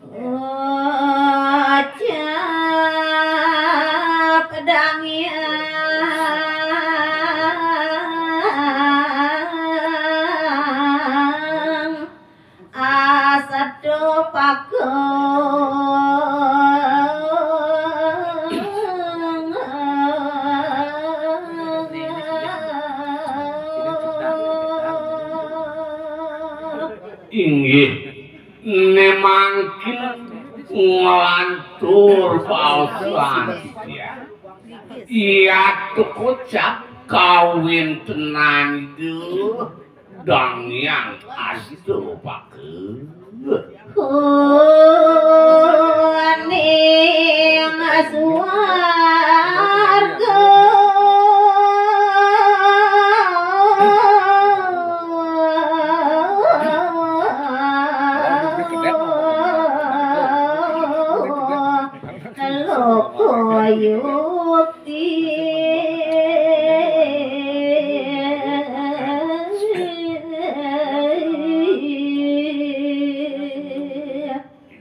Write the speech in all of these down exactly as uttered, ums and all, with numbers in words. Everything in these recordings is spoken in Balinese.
Ucap dangyang Astapaka. Inggih, né mangkin nglantur pausan titiang. Iya, tukocap kawéntenan Ida Dangyang Astapaka. Kuning swarga. Loka yukti.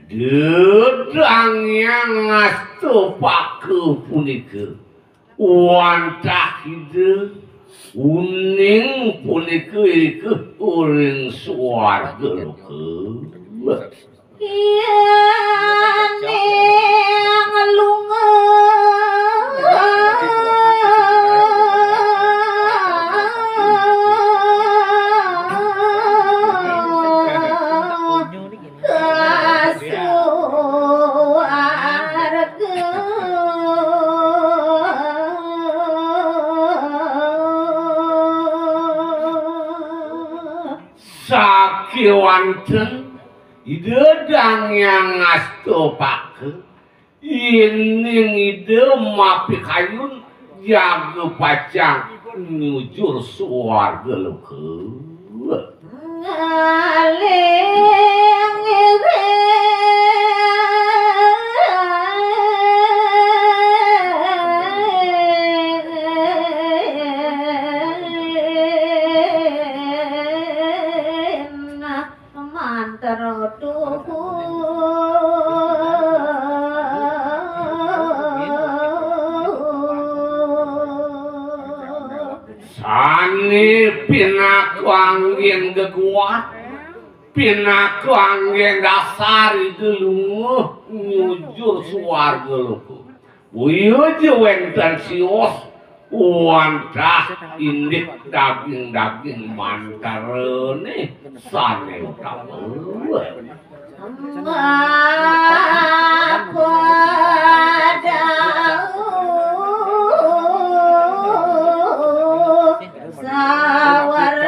Ida Dangyang Astapaka punika wantah Ida uning punika irika ring swarga loka. Yén nglunga ka swarga. Sakéwanten Ida Dangyang Astapaka, yéning Ida mapikayun jaga pacang nyujur swarga loka. Ngalih ngiring mantra tuhu. Sané pinaka anggén geguat, pinaka anggén dasar Ida lunga nyujur swarga loka. Boya ja wénten sios wantah indik daging-daging mantrané sané utama. Mapa dawuh sawaran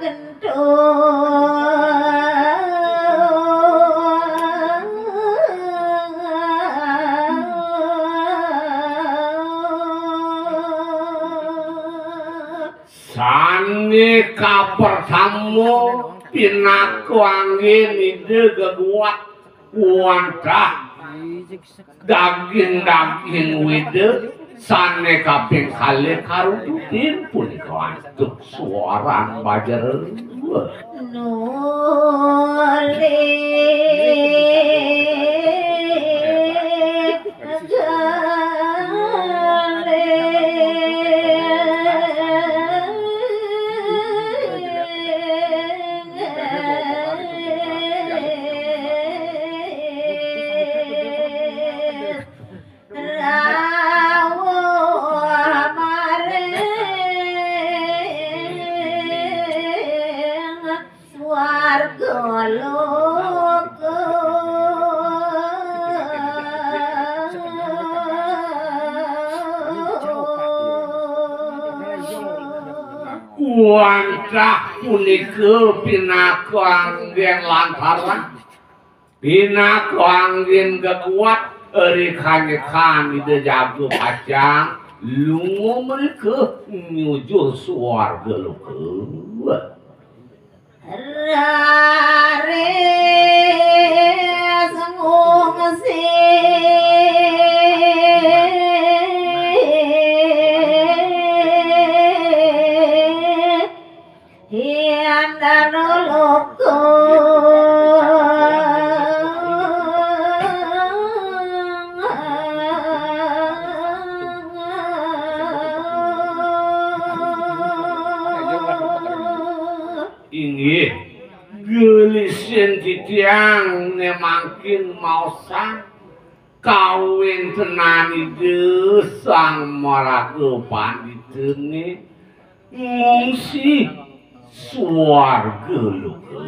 gentur. Sané kapertama pinaka anggén Ida geguat wantah daging-daging Weda, sané kaping kalih karudutin punika antuk suaran bajra. Nuli rawuh maring swarga loka. Wantah punika pinaka anggén lantaran pinaka anggén geguat ri kanyekan Ida jaga pacang lunga mrika nyujur swarga loka. Raris ngungsi Hyang Dara Loka. Sing titiang né mangkin maosang kawéntenan Ida Sang Maraga Panditané ngungsi suarga loka.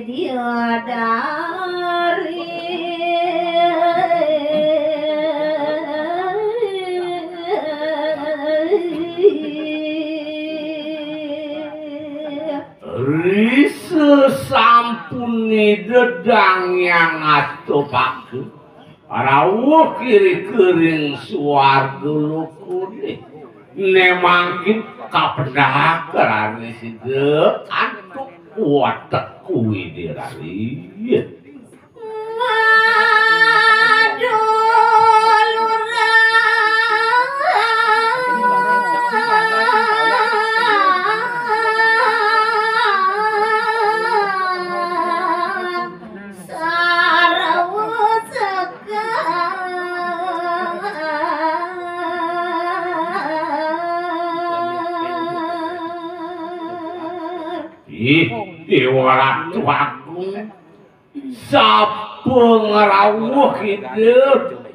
Widyadari. Risasampuné Ida Dang Hyang Astapaka rawuh irika ring suarga lokané. Né mangkin kapendak raris Ida antuk watek Widya raris. Sarwa Sekar. Ih, Déwa Ratu Agung, sapa ngrawuh Ida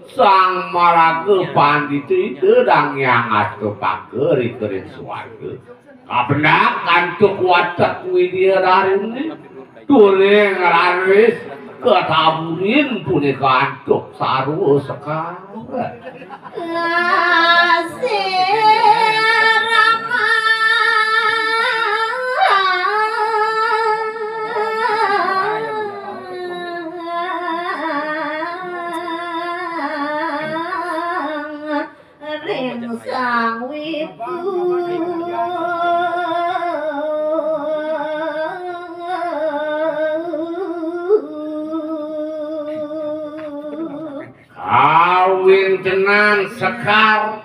Sang Maraga Pandita Ida Dang Hyang Astapaka rika ring suarga? Kapendak antuk watek Widya Dariné. Turing raris kataburin punika antuk Sarwa Sekar. Kasih Rama. Ring Sang Wiku. Kawéntenan Sekar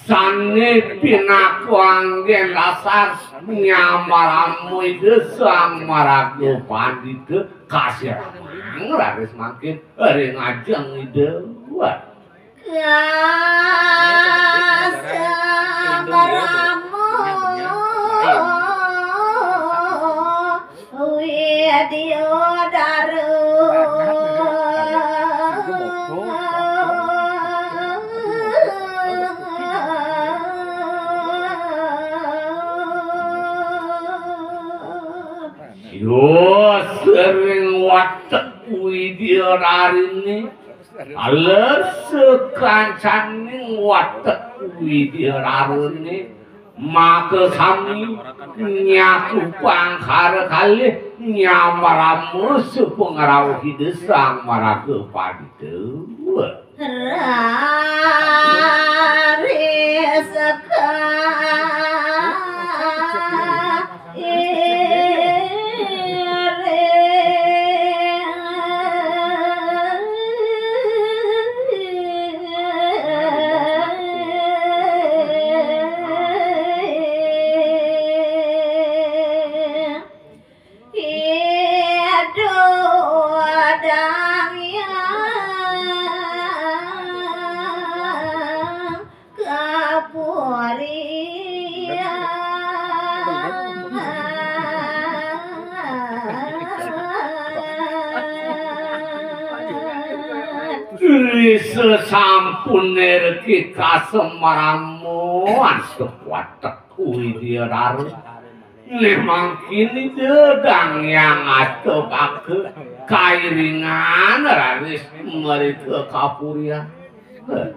sané pinaka anggén dasar nyamar Ida Sang Maraga Pandita kasiramang raris mangkin ring ajeng Ida. Wah. Kasamrama Widya Dara. Yo sering watek Widya Dariné. Alesa kancaning watek Widya Dariné, maka sami nyakupang kara kalih nyamar Rama sapangrauh Ida Sang Maraga Pandita. Rari Sekar. Iduh dang yang kapurian. Ri sasampuné riki kasamrama antuk watek Widya Dara. Né mangkin Ida Dang Hyang Astapaka kairingan raris mrika kapurian.